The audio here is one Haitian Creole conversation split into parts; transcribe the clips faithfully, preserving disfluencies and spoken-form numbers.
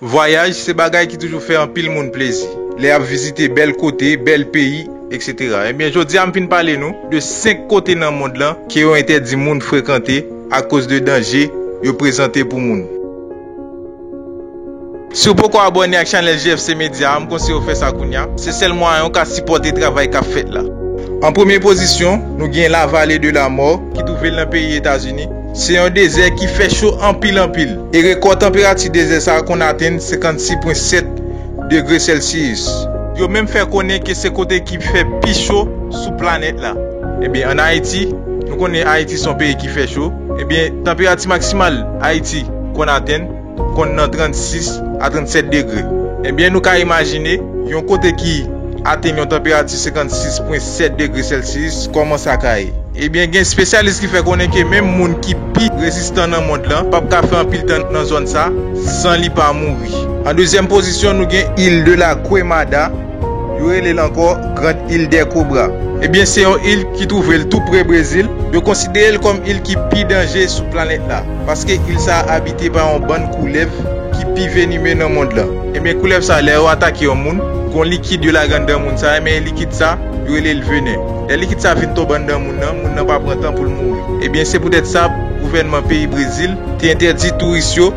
Vwayaj se bagay ki toujou fè anpil moun plezi lè y ap vizite bèl kote, bèl peyi, etsetera. Ebyen, jodi a m vin pale nou de senk kote nan mond lan ke yo entèdi moun frekante akoz de danje yo prezante pou moun. Si w poko abòne ak chanèl G F C Media a, m konseye w fè sa kounye a. Se sèl mwayen w ka sipòte travay k ap fèt la. An premye pozisyon, nou gen La Vallée de la Mort, ki twouve l nan peyi Etazini. Se yon dezè ki fè cho anpil anpil. E rekò tanperati dezè sa a konn atenn senkannsis pwen sèt degre Celsius. Yo menm fè konnen ke se kote ki fè pi cho sou planèt la. Ebyen, ann Ayiti, nou konnen Ayiti se yon peyi ki fè cho. Ebyen, tanperati maksimal Ayiti konn atenn konn nan trannsis a trannsèt degre. Ebyen, nou ka imajine yon kote ki atenn yon tanperati senkannsis pwen sèt degre Celsius, kòman sa ka ye? Ebyen, gen espesyalis ki fè konnen ke menm moun ki pi rezistan nan mond lan p ap ka fè anpil tan nan zòn sa san li pa mouri. An dezyèm pozisyon, nou gen Île de la Quemada, yo rele l ankò Grande Île des Cobras. Ebyen, se yon il ki twouve l tou pre Brezil. Yo konsidere l kòm il ki pi danje sou planèt la, paske il sa a abite pa yon bann koulèv ki pi venime nan mond lan. Ebyen, koulèv sa, lè yo atake yon moun, gon likid yo lage anndan moun sa, ebyen, likid sa, yo rele l venen. Lè likid sa fin tonbe anndan moun nan, moun nan pa pran tan pou l mouri. Ebyen, se poutèt sa, gouvènman peyi Brezil te entèdi touris yo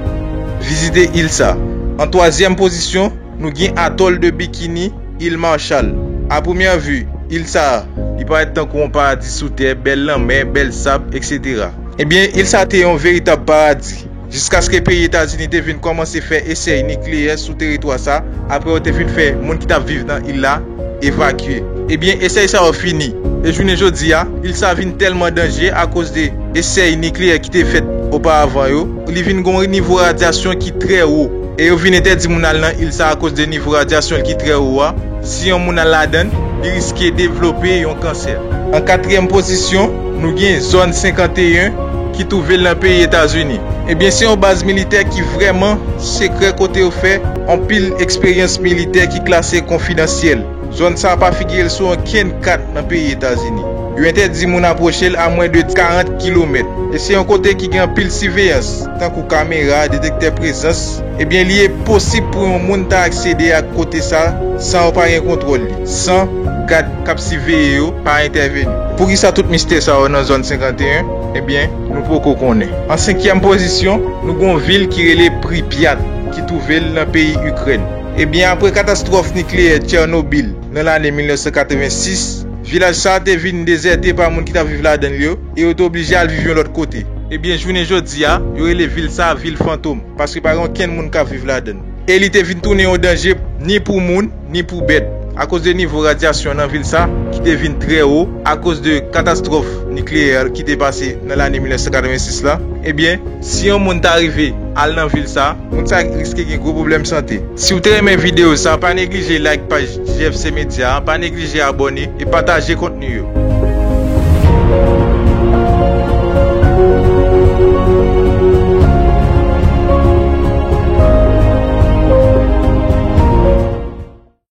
vizite il sa. An twazyèm pozisyon, nou gen Atoll de Bikini, Île Marshall. A premyè vi, il sa a, li parèt tankou yon paradi sou tè, bèl lanmè, bèl sab, etsetera. Ebyen, il sa a te yon veritab paradi, jiskaske peyi Etazini te vin kòmanse fè esèy nikleyè sou teritwa sa, apre yo te fin fè moun ki t ap viv nan il la evakye. Ebyen, esèy sa yo fini. E jounen jodi a, il sa a vin tèlman danje akoz de esèy nikleyè ki te fèt oparavan yo, li vin gon nivo radyasyon ki trè wo. E yo vin entèdi moun al nan il sa a akoz de nivo radyasyon l ki trè wo a. Si yon moun al ladan l, li riske devlope yon kansè. An katriyèm pozisyon, nou gen Zòn senkanteyen ki twouve l nan peyi Etazini. Ebyen, se yon baz militè ki vrèman sekrè kote yo fè anpil eksperyans militè ki klase konfidansyèl. Zòn sa a pa figire l sou okenn kat nan peyi Etazini. Yo entèdi moun apwoche l a mwens de karant kilomèt. E se yon kote ki gen anpil siveyans, tankou kamera, detektè prezans. Ebyen, li enposib pou yon moun ta aksede ak kote sa san yo pa gen kontwòl li, san gad k ap siveye yo pa entèveni. Poukisa tout mistè sa yo nan Zòn senkanteyen? Ebyen, nou poko konnen. An senkyèm pozisyon, nou gon vil ki rele Pripyat, ki twouve l nan peyi Ikrèn. Ebyen, apre katastwòf nikleyè Tchènobil nan lane mil nèf san katrevensis, vilaj sa a te vin dezète pa moun ki t ap viv ladan l yo, e yo te oblije al viv yon lòt kote. Ebyen, jounen jodi a, yo rele vil sa a vil fantom, paske pa gen okenn moun k ap viv ladan l. E li te vin tounen yon danje ni pou moun, ni pou bèt, akoz de nivo radyasyon nan vil sa, ki te vin trè wo, akoz de katastwòf nikleyè ki te pase nan lane mil nèf san katrevensis la. Ebyen, si yon moun ta rive al nan vil sa, moun sa riske gen gwo pwoblèm sante. Si w te renmen videyo sa, pa neglije like paj G F C Media a, pa neglije abòne e pataje kontni yo.